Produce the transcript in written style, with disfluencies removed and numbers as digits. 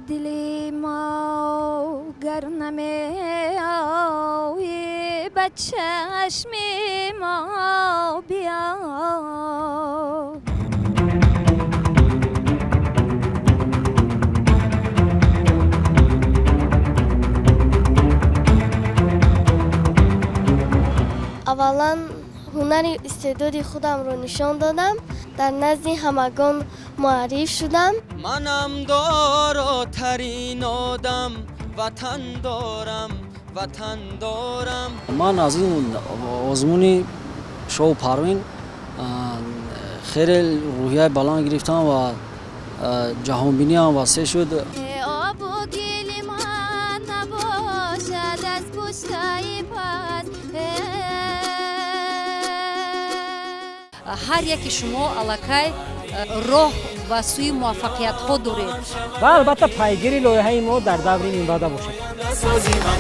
Дили мо гар намеоӣ, ба чашми мо биё. Аввалан ҳунари истеъдоди худамро нишон додам, дар назди ҳамагон муарриф шудам. Манам доротарин одам, ватан дорам, ватан дорам. Ман аз ин озмуни шоу Парвин хеле рӯҳияи баланд гирифтам ва ҷаҳонбиниам васеъ шуд. Обу гили ман набошад аз пуштаи пас. Ҳар яке шумо аллакай роҳ ба сӯи муваффақиятҳо доред. Ва албатта, пайгири лоиҳаи мо дар даври минбаъда бошед. Созӣ ман.